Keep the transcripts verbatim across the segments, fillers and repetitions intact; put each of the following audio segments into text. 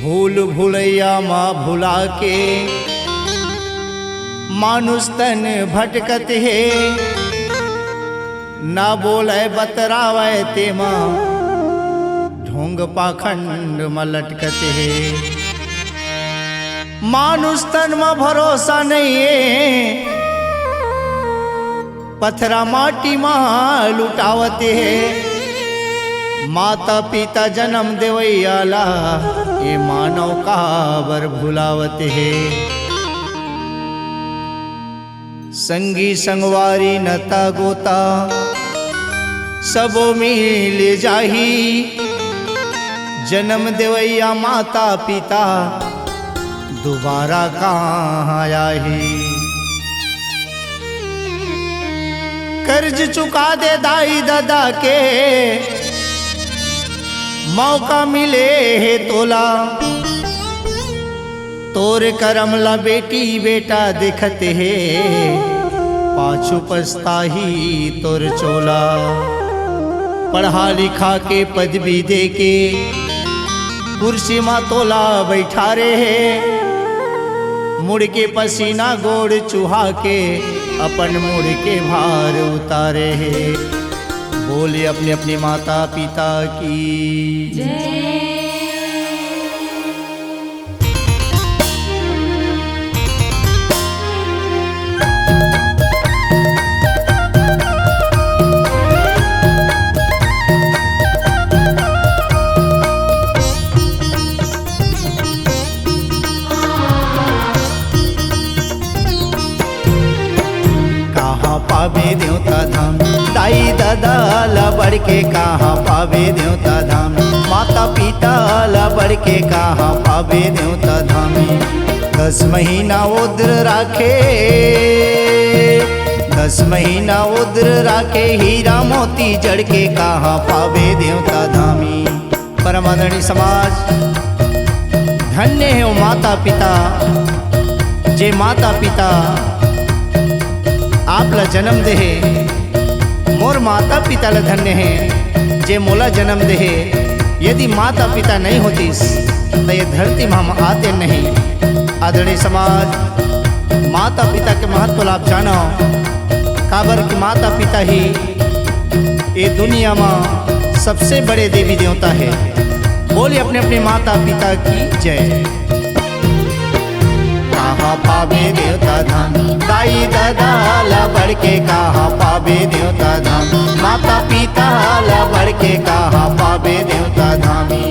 भूल भुलैया मा भुला के मानुष तन भटकत हे, ना बोलय बतरावय तेमा ढोंग पाखंड म लटकत हे। मानुष तन म भरोसा नइ हे, पथरा माटी म लुटावत हे। माता पिता जनम देवइया ला ए मानव काबर भुलावत हे। संगी संगवारी नता गोता सबो मिल जाही। जनम देवइया माता पिता दुबारा कहाँ आही? कर्ज चुका दे दाई ददा के, मौका मिले हे तोला। तोर करम ला बेटी बेटा देखत हे, पाछू पछताही तोर चोला। पढ़ा लिखा के पदवी दे के कुर्सी मा तोला बैठारे हे, मुड़ के पसीना गोड़ चुहा के अपन मुड़ के भार उतारे हे। बोले अपने अपने माता पिता की जय। कहाँ पाबे देवता धाम, दाई ददा ला बढ़ के कहाँ पाबे देवता धाम, माता पिता ला बढ़ के कहाँ पाबे देवता धाम। दस महीना उद्र राखे, दस महीना उद्र राखे, हीरा मोती जड़ के कहाँ पाबे देवता धामी। परम आदरणीय समाज, धन्य हे वो माता पिता, जे माता पिता आप ला जन्म दे हे। मोर माता पिता ला धन्य हे, जे मोला जन्म दे हे। यदि माता पिता नहीं होतिस, त ये धरती में हम आते नहीं। आदरणीय समाज, माता पिता के महत्व ला आप जानो, काबर कि माता पिता ही ये दुनिया मा सबसे बड़े देवी देवता हे। बोलिए अपने अपने माता पिता की जय। कहाँ पाबे देवता धामी, दाई ददा ला बढ़ के कहाँ पाबे देवता धामी, माता पिता ला बढ़ के कहाँ पाबे देवता धामी।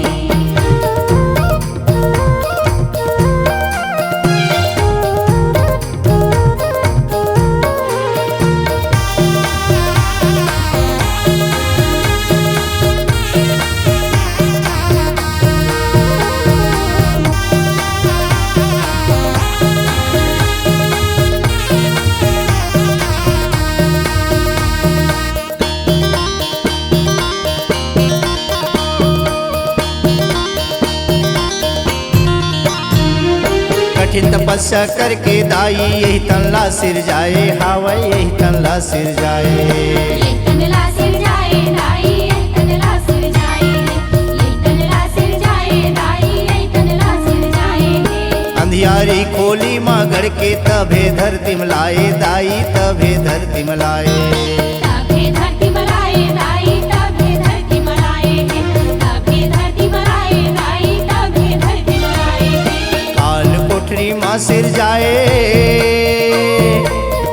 कठिन तपस्या करके दाई यही तन ला सिरजाए, हावय यही तन ला सिरजाए। यही तन ला सिरजाए दाई, यही तन ला सिरजाए, यही तन ला सिरजाए दाई, यही तन ला सिरजाए। अंधियारी खोली मा गड़ के तभे धरती में लाए दाई, तभे धरती में लाए। तभे धरती में लाए दाई, तभे धरती में लाए, तभे धरती में लाए दाई, तभे धरती में लाए। काल कोठरी मा सिरजाए,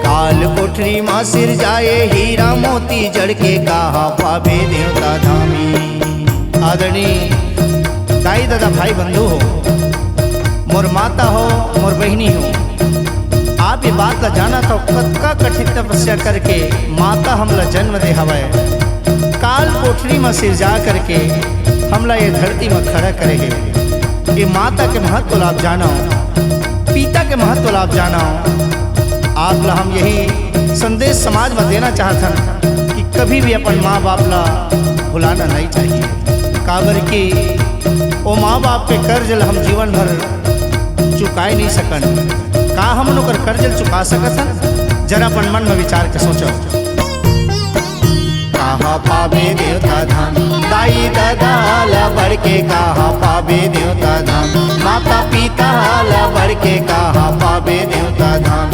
काल कोठरी मा सिरजाए, हीरा मोती जड़ के कहाँ पाबे देवता धामी। आदरणीय दाई ददा भाई बंधु हो, मोर माता हो, मोर बहिनी हो, आप ये बात ला जानत हो, कतका कठिन तपस्या करके माता हमला जन्म दे हवय, काल कोठरी म सिरजा करके हमला ये धरती म खड़ा करे हे। ये माता के महत्व ला आप जानो, पिता के महत्व ला आप जानो। आप ला हम यही संदेश समाज म देना चाहत हन कि कभी भी अपन माँ बाप ला भुलाना नहीं चाहिए, काबर कि ओ माँ बाप के कर्ज ला हम जीवन भर चुकाए नहीं सकन। का हमन ओकर कर्ज ल चुका सकत हन? जरा अपन मन म विचार के सोचो। कहाँ पाबे देवता धाम, दाई ददा ला बढ़ के कहाँ पाबे देवता धाम, माता पिता ला बढ़ के कहाँ पाबे देवता धाम।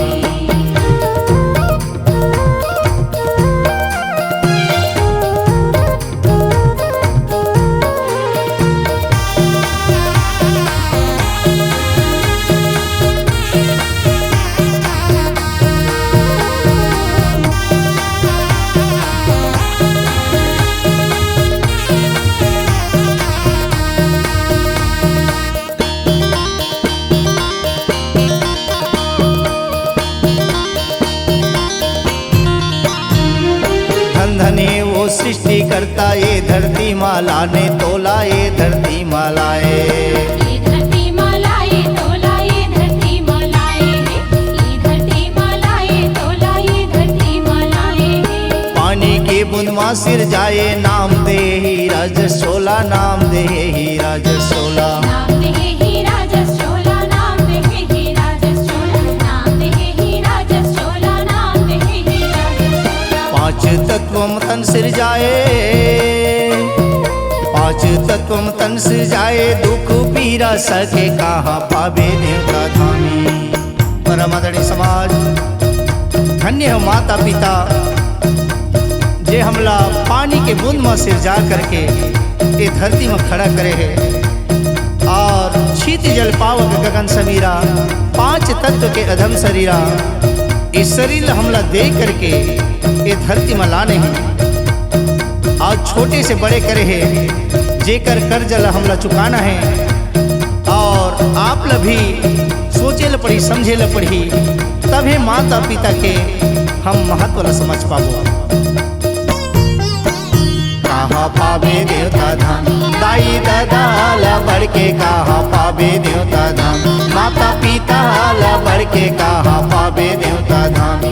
धन धन हे वो सृष्टिकर्ता, ये धरती मा लाने तोला, ये धरती मा लाए। ये धरती मा लाए तोला, ये धरती मा लाए हे। ये धरती मा लाए तोला, ये धरती मा लाए हे। पानी के बूंद मा सिरजाए, नाम दे ही राजस चोला, नाम दे ही राजस चोला। नाम दे ही राजस चोला, नाम दे ही राजस चोला, नाम दे ही राजस चोला, नाम दे ही राजस चोला। पांच तत्व म तन सिरजाए, पांच तत्व म तन सिरजाए, दुख पीरा सके कहाँ पाबे देवता धामी। परम आदरणीय समाज, धन्य हो माता पिता, जे हमला पानी के बूंद म सिरजा करके ये धरती म खड़ा करे हे। और क्षिति जल पावक गगन समीरा, पांच तत्व के अधम शरीरा, ये शरीर ल हमला दे करके ये धरती म लाने हे। और छोटे से बड़े करे हे, जेकर कर्ज ल हमला चुकाना हे। और आप ल भी सोचे ल पड़ही, समझे ल पड़ही, तभे माता पिता के हम महत्व ल समझ पाबो। कहाँ पाबे देवता धाम, दाई ददा ला बढ़ के कहाँ पाबे देवता धाम, माता पिता ला बढ़ के कहाँ पाबे देवता धाम।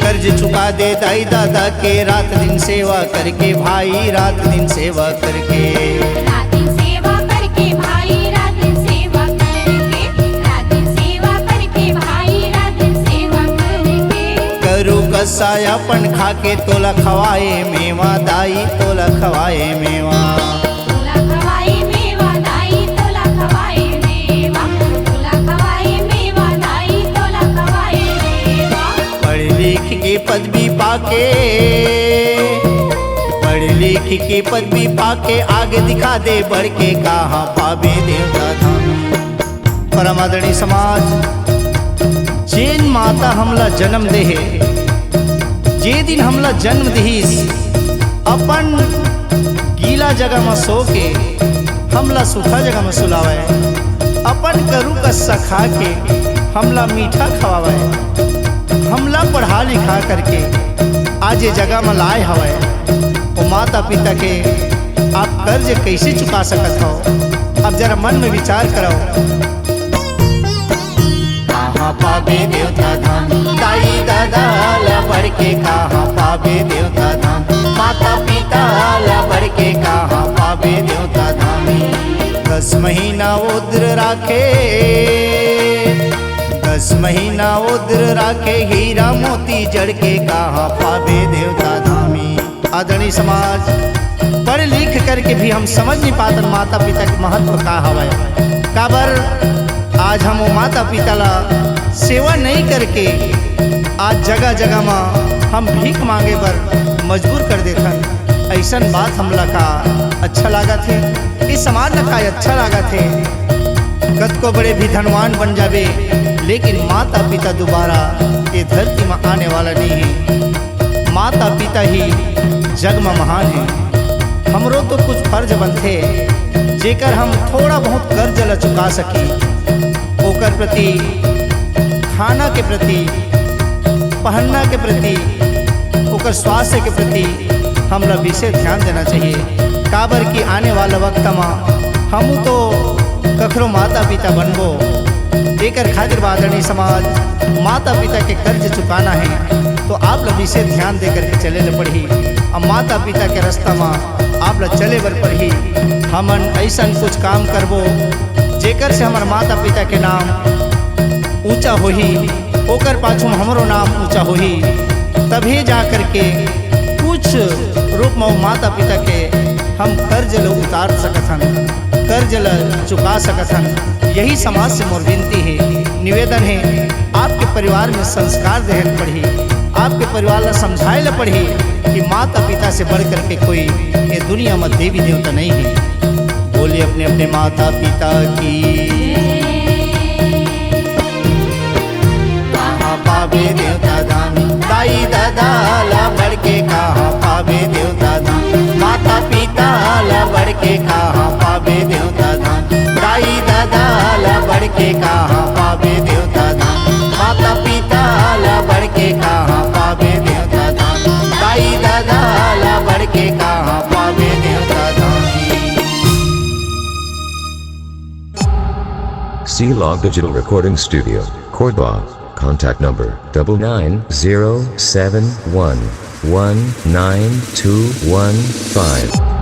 कर्ज चुका दे दाई ददा के, रात दिन सेवा करके भाई, रात दिन सेवा करके। रात दिन सेवा करके भाई, रात दिन सेवा करके, रात दिन सेवा करके भाई, रात दिन सेवा करके। करू कसाय अपन खा के, तोला खवाए मेवा दाई, तोला खवाए मेवा। तोला खवाए मेवा दाई, तोला खवाए मेवा, तोला खवाए मेवा दाई, तोला खवाए मेवा। पढ़ लिख के पदवी पाके, पढ़ लिख के पदवी पाके, आगे दिखा दे बढ़ के कहाँ पाबे देवता धाम। परम आदरणीय समाज, जेन माता हमला जन्म दे हे, जे दिन हमला जन्म दिहिस, अपन गीला जगह म सो के हमला सूखा जगह म सुलावय, अपन करू कस्सा खा के हमला मीठा खवावय, हमला पढ़ा लिखा करके आज ये जगह म लाए हवय। ओ माता पिता के आप कर्ज कइसे चुका सकत हव? अब जरा मन में विचार करव। कहाँ पाबे देवता धाम, दाई ददा ला बढ़ के कहाँ पाबे देवता धाम, माता पिता ला बढ़ के कहाँ पाबे देवता धाम। दस महीना उद्र राखे, दस महीना उद्र राखे, हीरा मोती जड़ के कहाँ पाबे देवता धामी। आदरणीय समाज, पढ़ लिख करके भी हम समझ नहीं पातन माता पिता के महत्व का हवय। काबर आज हम वो माता पिता ला सेवा नहीं करके आज जगह जगह म हम भीख मांगे बर मजबूर कर देथन। ऐसन बात हमला का अच्छा लागत हे? इस समाज ला का अच्छा लागत हे? कतको बड़े भी धनवान बन जाबे, लेकिन माता पिता दोबारा ये धरती म आने वाला नहीं हे। माता पिता ही जग म महान हे। हमरो तो कुछ फर्ज बनथे, जेकर हम थोड़ा बहुत कर्ज ल चुका सकी, ओकर प्रति, खाना के प्रति, पहनना के प्रति, ओकर स्वास्थ्य के प्रति हमला विशेष ध्यान देना चाहिए, काबर कि आने वाला वक्त म हमू तो कखरो माता पिता बनबो। एकर खातिर आदरणीय समाज, माता पिता के कर्ज चुकाना है, तो आप ला विशेष ध्यान दे करके चले ले पड़ही। अब माता पिता के रास्ता म आप ला चले बर पड़ही। हमन ऐसन कुछ काम करबो, जेकर से हमर माता पिता के नाम ऊंचा होही, ओकर पाछू म हमरो नाम ऊंचा होही, तभी जा करके कुछ रूप म माता पिता के हम कर्ज ल उतार सकत हन, कर्ज ल चुका सकत हन। यही समाज से मोर विनती है, निवेदन है, आपके परिवार में संस्कार देहन पड़ही, आपके परिवार ला समझाए ला पड़ही कि माता पिता से बढ़ करके कोई ये दुनिया में देवी देवता नहीं है। बोले अपने अपने माता पिता की। कहाँ पाबे देवता दानी, दाई दादा ला बढ़ के कहाँ पाबे देवता दानी, माता पिता ला बढ़ के कहाँ पाबे देवता दानी, दाई दादा ला बढ़ के कहाँ पाबे देवता दानी, माता पिता ला बढ़ के कहाँ पाबे देवता दानी, दाई दादा ला बढ़ के कहाँ पाबे देवता दानी। C Log Digital Recording Studio, Cordoba. Contact number double nine zero seven one one nine two one five.